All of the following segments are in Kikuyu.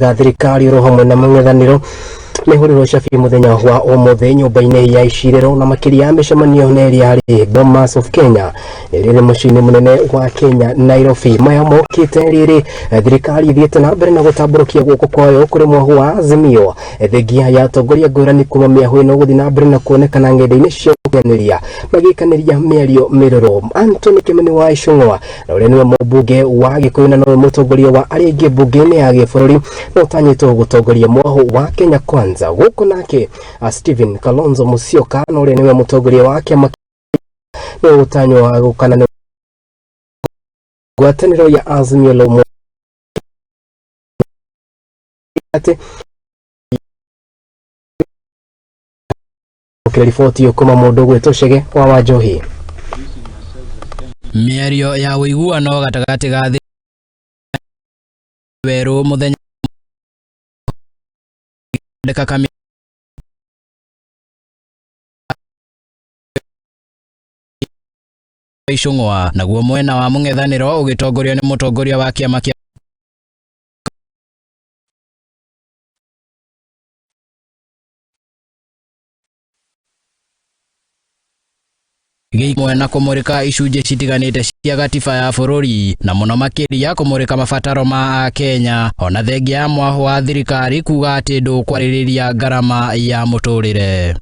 ga thirikari oro hamwe na mũng'ethanĩro mehũrĩrwo cabi mũthenya wa ũmũthĩ nyũmba-inĩ ya icirĩro na makĩria mĩcemanio nĩ ĩrĩa yarĩ Bomas of Kenya ĩrĩa ĩrĩ mũciĩ-inĩ mũnene wa Kenya Nairobi. Maya mokĩte rĩrĩ thirikari ithiĩte na mbere na gũtambũrũkia guoko kwayo kũrĩ mwahu wa Azimio, thengia ya atongoria ngũrani kuma mĩahu ĩno gũthiĩ na mbere na kuonekana ng'enda-inĩ cia ũkinyanĩria magĩkanĩria mĩario mĩrũrũ. Anthony Kĩmani wa Icũng'wa na ũrĩa nĩwe mũmbunge wa Gĩkũyũ na nowe mũtongoria wa arĩa aingĩ mbunge-inĩ ya gĩbũrũri na ũtanyĩtwo gũtongoria mwahu wa Kenya Kwanza. Gũkũ nake Stephen Kalonzo Musyoka na ũrĩa nĩwe mũtongoria wa kĩama nĩwe ũtanywo gũkana nĩ ngwatanĩro ya Azimio la Umoja atĩ riboti ĩyo kuma mũndũ gwĩtwo Chege wa Wanjohi. Mĩario ya ũiguano gatagatĩ ga thĩ werũ mũthenya thondeka kamĩtĩ Icũng'wa naguo mwena wa mũng'ethanĩro ũgĩtongorio nĩ mũtongoria wa kĩama kĩa gĩimwe na kũmũrĩka icunjĩ citiganĩte cia gatiba ya bũrũri na mũno makĩria kũmũrĩka mabataro ma Akenya ona thengia ya mwahu wa thirikari kuga atĩ ndũkwarĩrĩria ngarama ya mũtũrĩre.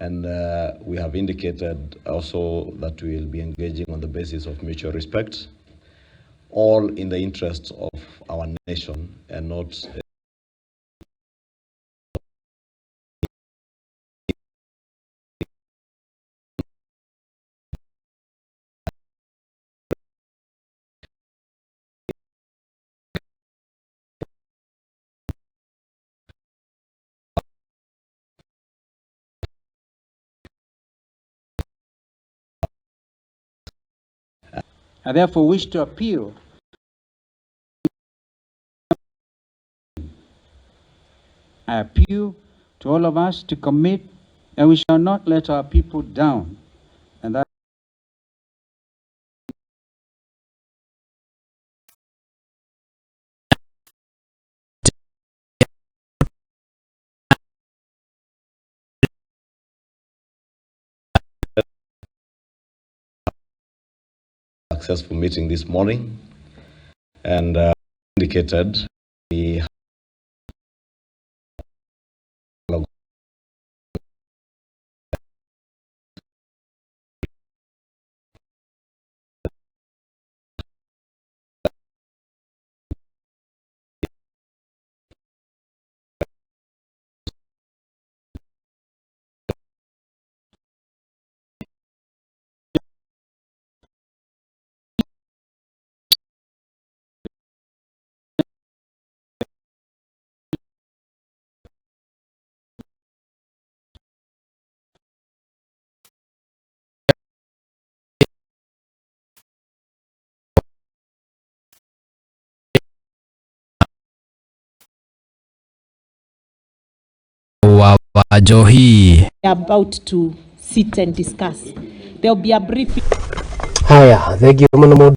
And we have indicated also that we will be engaging on the basis of mutual respect, all in the interests of our nation and not I therefore wish to appeal I appeal to all of us to commit that we shall not let our people down, and that successful meeting this morning and indicated we Wa Wanjohi. About to sit and discuss. There will be a briefing. Haya, thengiũ mũno mũndũ.